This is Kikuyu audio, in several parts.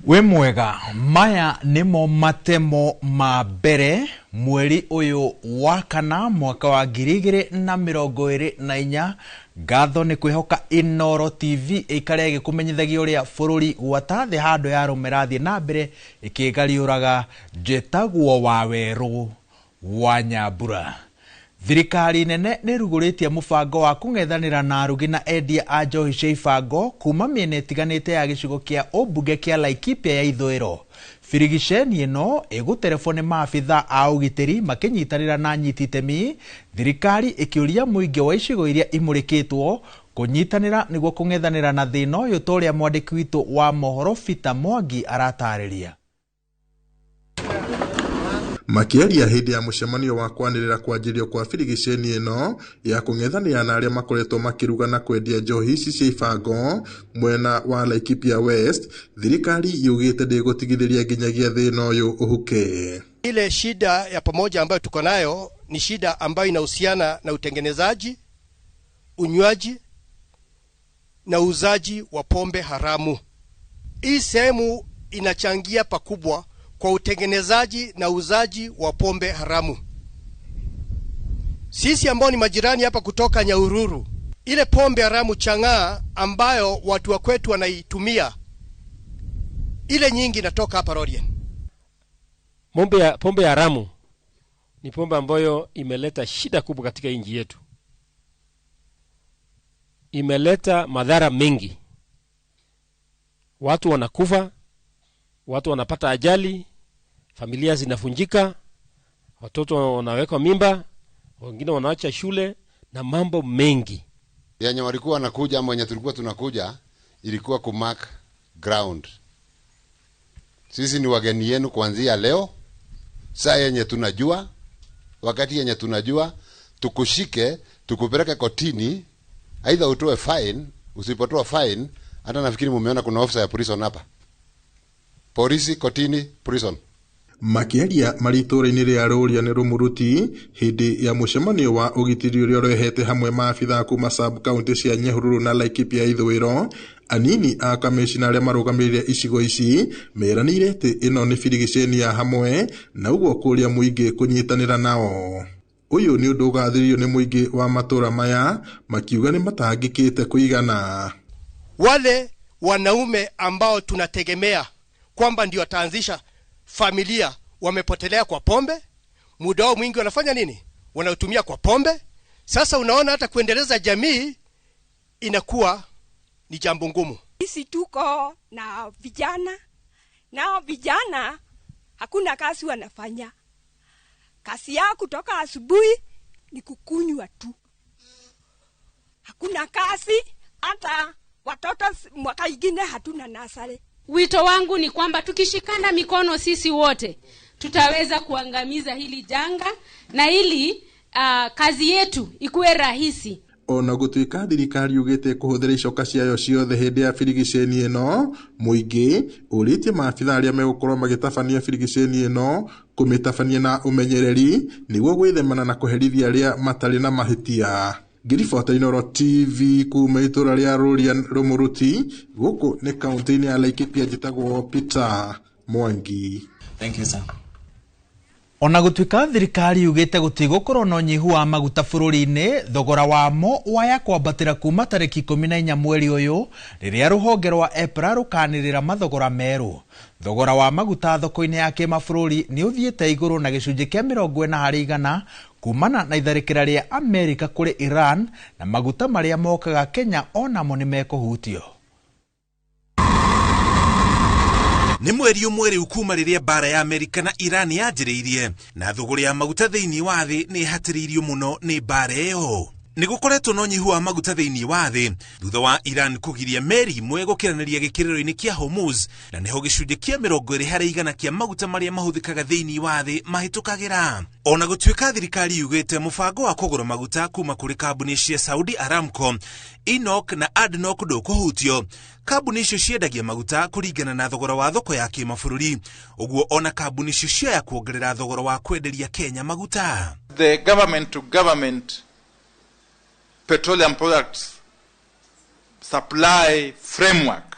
Wĩ mwega, maya nĩmo matemo ma mbere mweri ũyũ wa kana mwaka wa 2024. Ngatho nĩ kwĩhoka Inooro TV ĩikare ĩgĩkũmenyithagia ũrĩa bũrũri gwata thĩ handũ yarũmĩra na mbere ĩkĩgariũraga. Njĩtagwo Wawerũ wa Nyambura. Thirikari nene nĩrugũrĩtie mũbango wa kũng'ethanĩra na arugi na endia a njohi cia ibango kuma mĩena ĩtiganĩte ya gĩcigo kĩa ũmbunge kĩa Laikipia ya ithũĩro. Birigiceni ĩno ĩgũterebwo nĩ maabitha a ũgitĩri makĩnyitanĩra na anyiti itemi, thirikari ĩkĩũria mũingĩ wa icigo iria imũrĩkĩtwo kũnyitanĩra nĩguo kũng'ethanĩra na thĩna ũyũ, ta ũrĩa mwandĩki witũ wa mohoro Peter Mwangi aratarĩria. Makĩaria hĩndĩ ya mũcemanio wa kwanĩrĩra kwanjĩrĩrio kwa birigiceni ĩno ya kũng'ethanĩra na arĩa makoretwo makĩruga na kwendia njohi ici cia ibango mwena wa Laikipia West, thirikari yugĩte ndĩgũtigithĩria nginyagia thĩna ũyũ ũhuke. Ile shida ya pamoja ambayo tuko nayo ni shida ambayo inahusiana na utengenezaji, unywaji na uuzaji wa pombe haramu. Hii sehemu inachangia pakubwa kwa utengenezaji na uuzaji wa pombe haramu. Sisi ambao ni majirani hapa kutoka Nyahururu, ile pombe haramu chang'aa ambayo watu wa kwetu wanaitumia, ile nyingi inatoka hapa Rorien. Pombe haramu ni pombe ambayo imeleta shida kubwa katika nchi yetu. Imeleta madhara mengi. Watu wanakufa, watu wanapata ajali, familia zinafunjika, watoto wanawekwa mimba, wengine wanaacha shule na mambo mengi. Yenye walikuwa wanakuja ama wenye tulikuwa tunakuja ilikuwa kumark ground. Sisi ni wageni yenu kuanzia leo. Saa yenye tunajua, wakati yenye tunajua, tukushike, tukupeleke kotini, aidha utoe fine, usipotoa fine, hata nafikiri mumeona kuna officer ya prison hapa. Polisi, kotini, prison. Makĩaria marĩ itũũra-inĩ rĩa Rũria nĩ Rũmũruti hĩndĩ ya mũcemanio wa ũgitĩri ũrĩa ũrehete hamwe maabitha kuma sub county cia Nyahururu na Laikipia ithũĩro, anini a kamĩcina arĩa marũgamĩrĩire icigo ici meranĩire atĩ ĩno nĩ birigiceni ya hamwe na ũguo kũria mũingĩ kũnyitanĩra nao. Ũyũ nĩ ũndũ ũgathĩrĩirio nĩ mũingĩ wa matũũra maya makiuga nĩ matangĩkĩte kũigana. Wale wanaume ambao tunategemea kwamba ndio wataanzisha familia wamepotelea kwa pombe. Muda wao mwingi wanafanya nini? Wanautumia kwa pombe. Sasa unaona hata kuendeleza jamii inakuwa ni jambo ngumu. Sisi tuko na vijana, nao vijana hakuna kazi wanafanya. Kazi yao kutoka asubuhi ni kukunywa tu. Hakuna kazi, hata watoto mwaka ingine hatuna nasari. Wito wangu ni kwamba tukishikana mikono sisi wote tutaweza kuangamiza hili janga na ili kazi yetu ikuwe rahisi. Ona gũtuĩka thirikari yugĩte kũhũthĩra icoka ciayo ciothe hĩndĩ ya birigiceni ĩno, mũingĩ ũrĩtie maabitha arĩa megũkorwo magĩtabania birigiceni ĩno kũmĩtabania na ũmenyereri nĩguo gwĩthemana na kũherithia arĩa matarĩ na mahĩtia. Ngĩribota Inooro TV kuma itũũra rĩa Rũria Rũmũruti, gũkũ nĩ kaũntĩ-inĩ ya Laikipia, njĩtagwo Peter Mwangi. Thank you, sir. Ona gũtuĩka thirikari yugĩte gũtigũkorwo na ũnyihu wa maguta bũrũri-inĩ, thogora wamo waya kwambatĩra kuma tarĩki 14 mweri ũyũ rĩrĩa rũhonge rwa EPRA rũkanĩrĩra mathogora merũ. Thogora wa maguta thoko-inĩ ya kĩmabũrũri nĩ ũthiĩte igũrũ na gĩcunjĩ kĩa 40% kumana na itharĩkĩra rĩa Amerika kũrĩ Iran, na maguta marĩa mokaga Kenya onamo nĩ mekũhutio. Nĩ mweri ũmwe rĩu kuma rĩrĩa mbara ya Amerika na Iran yanjĩrĩirie, na thũgũrĩ ya maguta thĩinĩ wa thĩ nĩ ĩhatĩrĩirio mũno nĩ mbara ĩyo. Nĩ gũkoretwo na ũnyihu wa maguta thĩinĩ wa thĩ thutha wa Iran kũgiria meri imwe gũkĩranĩria gĩkĩrĩro-inĩ kĩa Hormuz, na nĩho gĩcunjĩ kĩa 20% kĩa maguta marĩa mahũthĩkaga thĩinĩ wa thĩ mahĩtũkagĩra. Ona gũtuĩka thirikari yugĩte mũbango wa kũgũra maguta kuma kũrĩ kambuni cia Saudi Aramco, ENOC na ADNOC ndũkũhutio, kambuni icio ciendagia maguta kũringana na thogora wa thoko ya kĩmabũrũri, ũguo ona kambuni icio cioya kuongerera thogora wa kwenderia Kenya maguta. The government to government petroleum products supply framework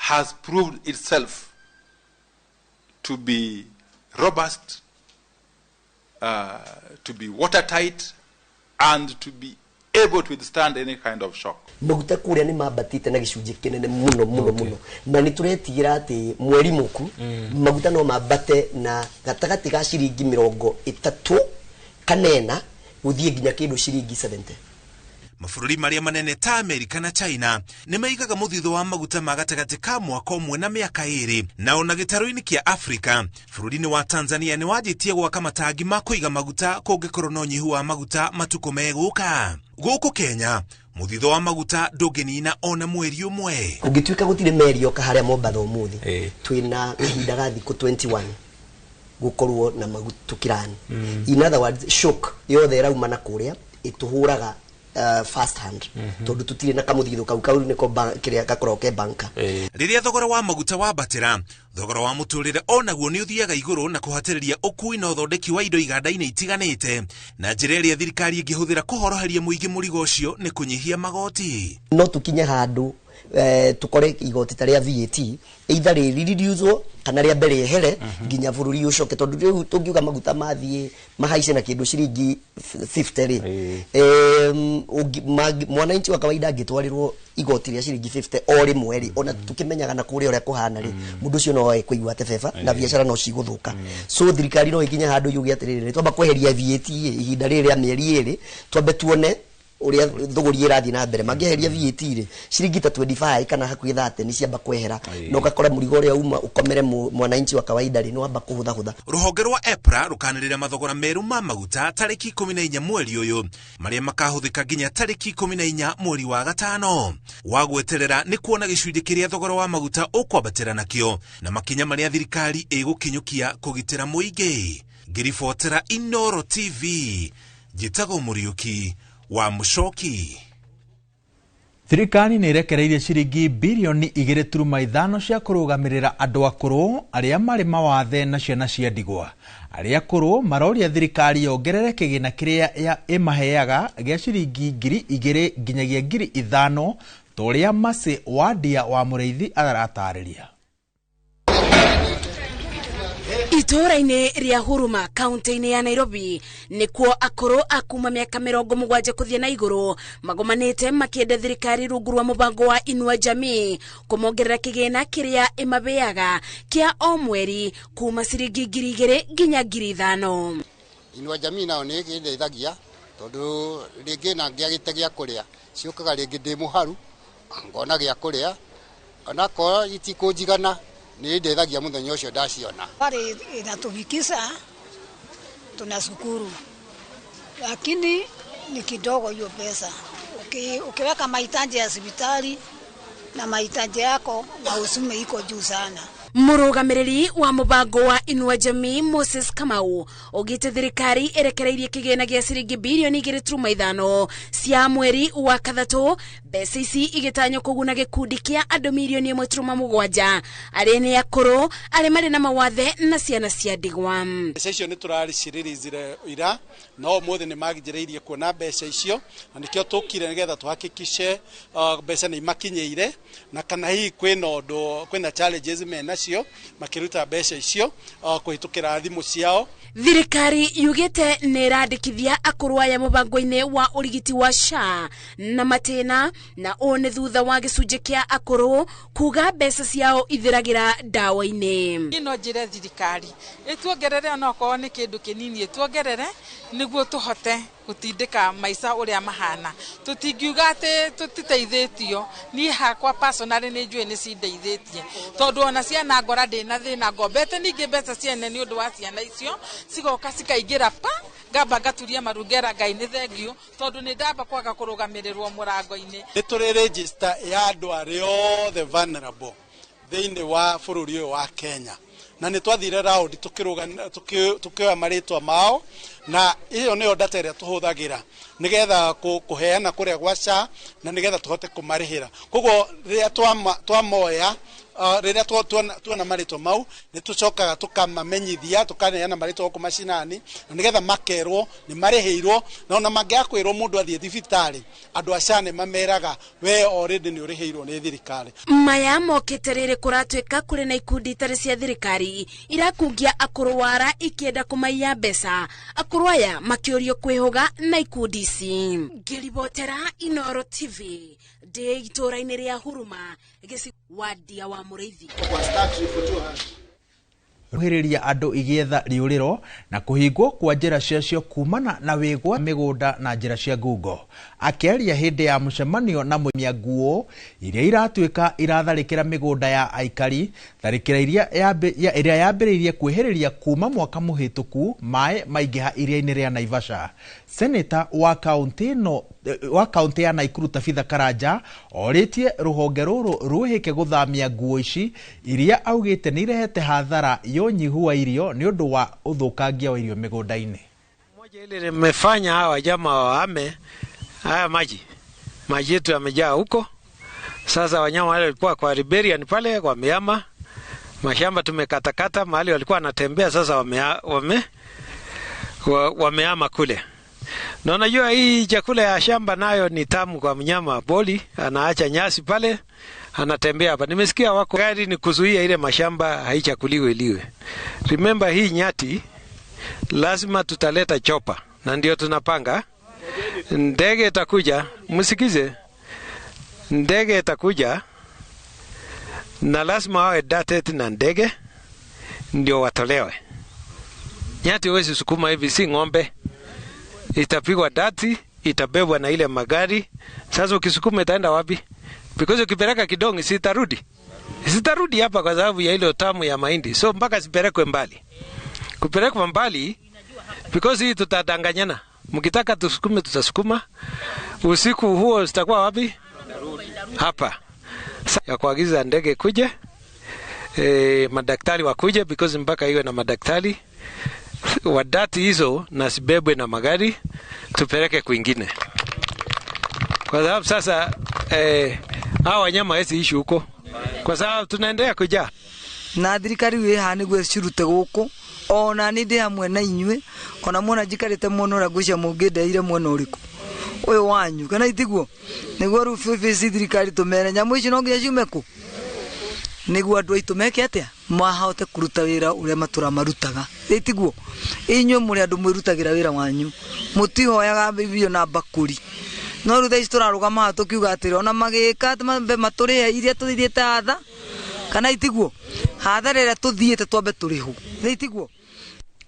has proved itself to be robust, to be watertight, and to be able to withstand any kind of shock. Maguta kuria ni mambatite na gicunjĩ kĩnene mũno mũno mũno, na nĩ tũretigĩra atĩ mweri mũku maguta no mambate na gatagatĩ ga ciringi 34 gũthiĩ nginya kĩndũ ciringi 70. Mabũrũri marĩa manene ta Amerika na China nĩ maigaga mũthithũ wa maguta ma gatagatĩ ka mwaka ũmwe na mĩaka 2. Na ona gĩtarũ-inĩ kĩa Afrika, bũrũri-inĩ wa Tanzania nĩ wanjĩtie gwaka matangi ma kũiga maguta kũngĩkorwo na ũnyihu wa maguta matukũ megũka. Gũkũ Kenya, mũthithũ wa maguta ndũngĩnina ona mweri ũmwe. Ũngĩtuĩka gũtirĩ meri yoka harĩa Mombatha ũmũthĩ, twĩna kahinda ga thikũ 21 gũkorwo na maguta tũkĩrani. In other words, shock yothe ĩrauma na kũrĩa ĩtũhũraga first hand, tondu tutire na kamuthitho kau kau niko kiria gakorwo ke banka. Riria thogora wa maguta wambatĩra, thogora wa mũtũrĩre onaguo nĩ ũthiaga igũrũ na kũhatĩrĩria ũkui na ũthondeki wa indo iganda-inĩ itiganĩte. Na njĩra ĩrĩa thirikari ĩngĩhũthĩra kũhoroheria mũingĩ mũrigo ũcio nĩ kũnyihia magoti. No tũkinye handũ tukore igoti ta rĩa VAT either rĩreducwo kana rĩa mbere yehere nginya bũrũri ũcoke, tondũ rĩu tũngiuga maguta mathiĩ mahaice na kĩndũ ciringi 50 rĩ, mwananchi wa kawaida angĩtwarĩrwo igoti rĩa ciringi 50 o rĩmwe rĩ, ona tũkĩmenyaga na kũrĩa ũrĩa kũhana rĩ, mũndũ ũcio no oe kũigua tebeba na biacara no cigũthũka. So thirikari no ĩkinye handũ yuge atĩrĩrĩ, twamba kweheria VAT ihinda rĩrĩ rĩa mĩeri 2, twambe tuone uria thogori irathi na mbere. Mangĩeheria VAT rĩ, ciringi ta 25 kana hakuhĩ 30 nĩ ciamba kwehera, na ũgakora mũrigo ũrĩa uma ũkomere mwananchi wa kawaida rĩ, nĩ wamba kũhũthahũtha. Rũhonge rwa EPRA rũkanĩrĩra mathogora merũ ma maguta tarĩki 14 mweri ũyũ, marĩa makahũthĩka nginya tarĩki 14 mweri wa gatano. Wa gweterera nĩ kuona gĩcunjĩ kĩrĩa thogora wa maguta ũkwambatĩra nakĩo na makinya marĩa thirikari ĩgũkinyũkia kũgitĩra mũingĩ. Ngĩribotera Inooro TV, njĩtagwo Mũriũki wa Mũcoki. Thirikari nĩ ĩrekereirie ciringi birioni 2.5 cia kũrũgamĩrĩra andũ akũrũ arĩa marĩ mawathe na ciana cia ndigwa. Arĩa akũrũ maroria thirikari yongerere kĩgĩna kĩrĩa ĩmaheaga gĩa ciringi 2,000 nginyagia 5,000, ta ũrĩa Mercy Wandia wa Mũrĩithi aratarĩria. Itũũra-inĩ rĩa Huruma kaunti-inĩ ya Nairobi nĩkuo akũrũ a kuma mĩaka 70 kũthiĩ na igũrũ magomanĩte makĩenda thirikari rungu rwa mũbango wa Inua Jamii kũmongerera kĩgĩna kĩrĩa ĩmabeaga kĩa o mweri kuma ciringi 2,000 nginya 5,000. Inua Jamii nao nĩ ĩndeithagia tondũ rĩngĩ na ngĩagĩte gĩa kũrĩa ciũkaga rĩngĩ ndĩ mũharu ngona gĩa kũrĩa onakorwo itikũnjigana nĩ ndeithagia mũthenya ũcio ndaciona. Pale inatufikisha tunashukuru, lakini ni kidogo hiyo pesa. Ukiweka mahitaji ya hospitali na mahitaji yako na usume iko juu sana. Mũrũgamĩrĩri wa mũbango wa Inua Jamii Moses Kamau ogĩte thirikari ĩrekereirie kĩgĩna gĩa ciringi birioni 2.5 cia mweri wa kathatũ, mbeca ici igĩtanywo kũguna gĩkundi kĩa andũ mirioni 1.7 arĩa nĩ akũrũ, arĩa marĩ na mawathe na ciana cia ndigwa. Mbeca icio nĩ tũraricirĩrĩire ira, no ũmũthĩ nĩ manjĩrĩirie kuona mbeca icio, na nĩkĩo tũkire nĩgetha tũhakikice mbeca nĩ imakinyĩire, na kana hihi kwĩna ũndũ, kwĩna challenges mena makiruta mbeca icio kũhĩtũkĩra thimũ ciao. Thirikari yugĩte nĩ ĩrandĩkithia akũrũ aya mũbango-inĩ wa ũrigiti wa SHA na matĩna, na ũũ nĩ thutha wa gĩcunjĩ kĩa akũrũ kuga mbeca ciao ithiragĩra ndawa-inĩ. Niĩ no njĩre thirikari ĩtuongerere onokorwo nĩ kĩndũ kĩnini, ĩtuongerere nĩguo tũhote gũtindĩka maica ũrĩa mahana. Tũtingiuga atĩ tũtiteithĩtio, niĩ hakwa personally nĩ njũĩ nĩ cindeithĩtie, tondũ ona ciana ngora ndĩna thĩna ngombete ningĩ mbeca ciene nĩ ũndũ wa ciana icio cigoka cikaingĩra pa ngamba ngaturia maru ngera Ngai nĩ thengiũ, tondũ nĩ ndamba kwaga kũrũgamĩrĩrwo mũrango-inĩ. Nĩ tũrĩ register ya andũ arĩa othe vulnerable thĩinĩ wa bũrũri ũyũ wa Kenya, na nĩ twathire round tũkĩoya marĩtwa mao, na ĩyo nĩyo data ĩrĩa tũhũthagĩra nĩgetha kũheana kũrĩa gwa SHA na nĩgetha tũhote kũmarĩhĩra. Koguo rĩrĩa twamoya Rĩrĩa tuona marĩtwa mau nĩ tũcokaga tũkamamenyithia, tũkaneana marĩtwa gũkũ macinani, na nĩgetha makerwo nĩ marĩhĩirwo, na ona mangĩaga kwĩrwo mũndũ athiĩ thibitarĩ, andũ a SHA nĩ mameraga we already nĩ ũrĩhĩirwo nĩ thirikari. Maya mokĩte rĩrĩ kũratuĩka kũrĩ na ikundi itarĩ cia thirikari irakungia akũrũ wara ikĩenda kũmaiya mbeca, akũrũ aya makĩũrio kwĩhũga na ikundi ici. Ngĩribotera Inoro TV ndĩ itũũra-inĩ rĩa Huruma gĩcigo wandia wa Mũrĩithi. Kuhĩrĩria andũ igĩetha rĩũrĩro na kũhingwo kwa njĩra ciacio kumana na wĩgwa mĩgũnda na njĩra cia ngungo. Akĩaria hĩndĩ ya mũcemanio na mũimia nguo iria iratuĩka iratharĩkĩra mĩgũnda ya aikari, tharĩkĩra ĩrĩa yambĩrĩirie kwĩhĩrĩria kuma mwaka mũhĩtũku maĩ maingĩha iria-inĩ rĩa Naivasha. Seneta wa kaunti ĩno wa kaunti ya Naikuru Tabitha Karanja orĩtie rũhonge rũrũ rwĩhĩke gũthamia nguo ici iria augĩte nĩ irehete hathara ya ũnyihu wa irio nĩ ũndũ wa ũthũkangia wa irio mĩgũnda-inĩ. Moja ile limefanya hawa jamaa wahame haya maji yetu yamejaa huko. Sasa wanyama wale walikuwa kwa Liberian pale wamehama, mashamba tumekatakata mahali walikuwa wanatembea, sasa wamehama kule. Na unajua hii chakula ya shamba nayo ni tamu kwa mnyama boli, anaacha nyasi pale, anatembea hapa. Nimesikia wako gari ni kuzuia ile mashamba haichakuliwe iliwe. Remember hii nyati lazima tutaleta chopa, na ndio tunapanga. Ndege itakuja, msikize. Ndege itakuja na lazima wawe dated na ndege ndio watolewe. Nyati huwezi sukuma hivi, si ng'ombe. Itapigwa dati, itabebwa na ile magari. Sasa ukisukuma itaenda wapi? Because ukipeleka Kidongi sitarudi. Sitarudi hapa kwa sababu ya ile utamu ya mahindi. So mpaka sipelekwe mbali. Kupelekwa mbali because hii tutadanganyana. Mkitaka tusukume tutasukuma. Usiku huo zitakuwa wapi? Hapa. Ya kuagiza ndege kuje, madaktari wakuje because mpaka iwe na madaktari. Wadati hizo na sibebwe na magari tupeleke kwingine. Kwa sababu sasa hawa wanyama hawezi ishi huko. Kwa sababu tunaendelea kujaa. Na thirikari wi haha niguo cirute guku ona ni ndi hamwe na inyue ona mwona njikarite mwena uria ngwicia mungindeire mwena uriku uyu wanyu kana itiguo niguo riu face thirikari tumere nyamu ici no nginya ciume ku niguo andu aitu meke atia mahote kuruta wira uria matura marutaga itiguo inyue muri andu mwirutagira wira wanyu mutihoyaga irio na bakuri no riu thaa ici turarugama haha tukiuga atiri ona magika mambe maturihe iria tuthiite hatha kana itiguo hathara ĩrĩa tuthiĩte twambe tũrĩhwo itiguo.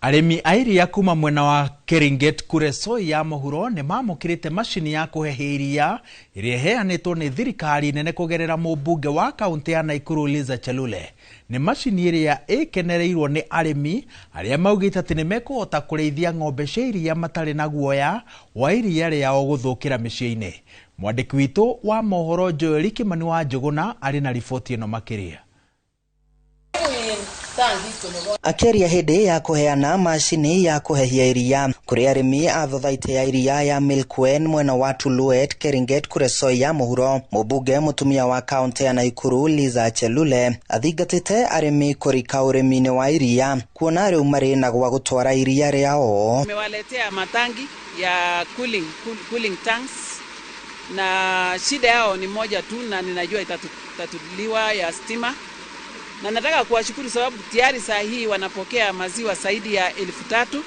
Arĩmi a iria kuma mwena wa Keringet Kuresoi ya mũhuro nĩ mamũkĩrĩte macini ya kũhehia iria ĩrĩa ĩheanĩtwo nĩ thirikari nene kũgerera mũmbunge wa kaunti ya Naikuru Liza Chelule. Nĩ macini ĩrĩa ĩkenereirwo nĩ arĩmi arĩa maugĩte atĩ nĩ mekũhota kũrĩithia ng'ombe cia iria matarĩ na guoya wa iria rĩao gũthũkĩra mĩciĩ-inĩ. Mwandĩki witũ wa mohoro Joel Kimani wa Njũgũna arĩ na riboti ĩno makĩria. Akĩaria hĩndĩ ya kũheana macini ya kũhehia iria kũrĩ arĩmi a thothaitĩ ya iria ya Milkwen mwena wa Tuluet Keringet Kuresoi ya mũhuro, mũmbunge mũtumia wa kaunti ya Naikuru Liza Chelule athingatĩte arĩmi kũrika ũrĩmi-inĩ wa iria kuona rĩu marĩ na gwa gũtwara iria rĩao. Tumewaletea matangi ya cooling tanks na shida yao ni moja tu na ninajua itatuliwa ya stima. Na nataka kuwashukuru sababu tayari saa hii wanapokea maziwa zaidi ya 3,000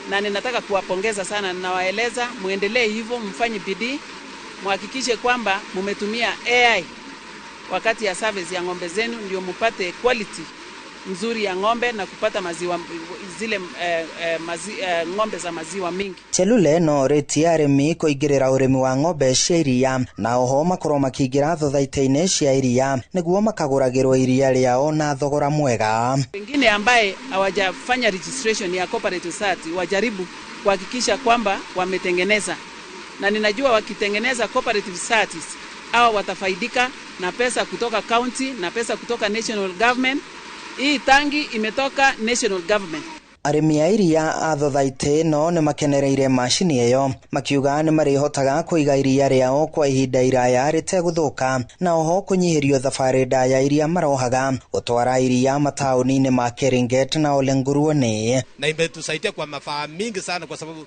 na ninataka kuwapongeza sana. Ninawaeleza muendelee hivyo, mfanye bidii, muhakikishe kwamba mumetumia AI wakati ya service ya ng'ombe zenu ndio mupate quality nzuri ya ng'ombe na kupata maziwa zile ng'ombe za maziwa mingi. Chelule no retie arĩmi kũingĩrĩra ũrĩmi wa ng'ombe cia iria na oho makorwo makĩingĩra thothaitĩ-inĩ cia iria nĩguo makagũragĩrwo iria rĩao na thogora mwega. Wengine ambaye hawajafanya registration ya cooperative society wajaribu kuhakikisha kwamba wametengeneza, na ninajua wakitengeneza cooperative societies hao watafaidika na pesa kutoka county na pesa kutoka national government. Hii tangi imetoka national government. Arĩmi a iria a thothaitĩ ĩno nĩ makenereire macini ĩyo, makiuga nĩ marĩhotaga kũiga iria rĩao kwa ihinda iraya rĩtegũthũka, na oho kũnyihĩrio thabarĩ ndaya iria marohaga gũtwara iria mataũni-inĩ ma Keringet na Olenguruone. Na imetusaidia kwa mafaa mingi sana, kwa sababu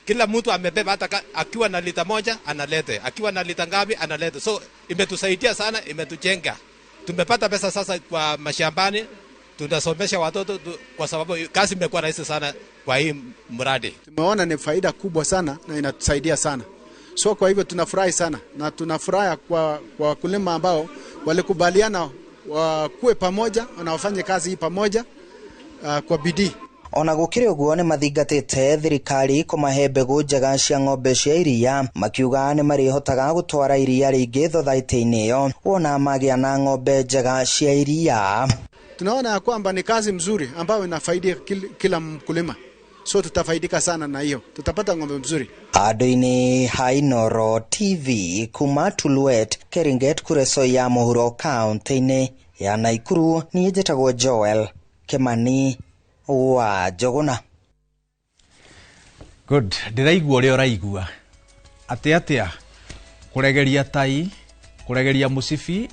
kila mtu amebeba, hata akiwa na lita moja analete, akiwa na lita ngapi analete. So imetusaidia sana, imetujenga. Tumepata pesa sasa kwa mashambani, tunasomesha watoto kwa sababu kazi imekuwa rahisi sana kwa hii mradi. Tumeona ni faida kubwa sana na inatusaidia sana. So kwa hivyo tunafurahi sana na tunafurahi kwa wakulima ambao walikubaliana wakuwe pamoja na wafanye kazi hii pamoja kwa bidii. Ona gũkĩrĩ ũguo nĩ mathingatĩte thirikari kũmahe mbegũ njega cia ng'ombe cia iria, makiuga nĩ marĩhotaga gũtwara iria rĩingĩ thothaitĩ-inĩ ĩyo wona magĩa na ng'ombe njega cia iria. Tunaona ya kwamba ni kazi mzuri ambayo inafaidia kila mkulima. So tutafaidika sana na hiyo. Tutapata ng'ombe mzuri. Handũ-inĩ ha Inooro TV kuma Tuluet, Keringet, Kuresoi ya Mũhuro, kaunti-inĩ ya Naikuru, niĩ njĩtagwo Joel Kimani wa Njũgũna. Good, ndĩraigua ũrĩa ũraigua. Atĩ atĩa kũregeria tai, kũregeria mũcibi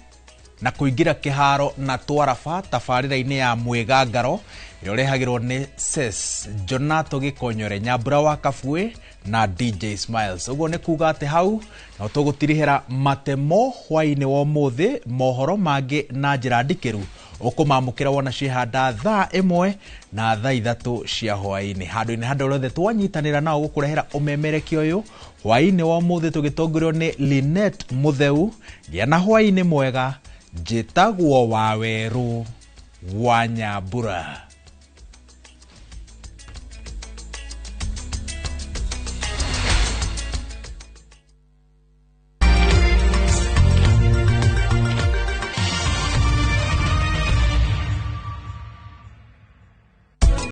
na kũingĩra kĩharo na twaraba tabarĩra-inĩ ya mwĩgangaro ĩrĩa ũrehagĩrwo nĩ Ses Jonato Gĩkonyore, Nyambura wa Kabue na DJ Smiles. Ũguo nĩ kuga atĩ hau no tũgũtirihĩra matemo hwaĩ-inĩ wa ũmũthĩ, mohoro mangĩ na njĩra ndikĩru ũkũmamũkĩra wona ciĩhanda thaa 1 na thaa 3 cia hwaĩ-inĩ. Handũ-inĩ handũ rĩothe twanyitanĩra nao gũkũrehera ũmemerekia ũyũ hwaĩ-inĩ wa ũmũthĩ tũgĩtongorio nĩ Linet Mũtheu. Gĩa na hwaĩ-inĩ mwega. Njĩtagwo Wawerũ wa Nyambura.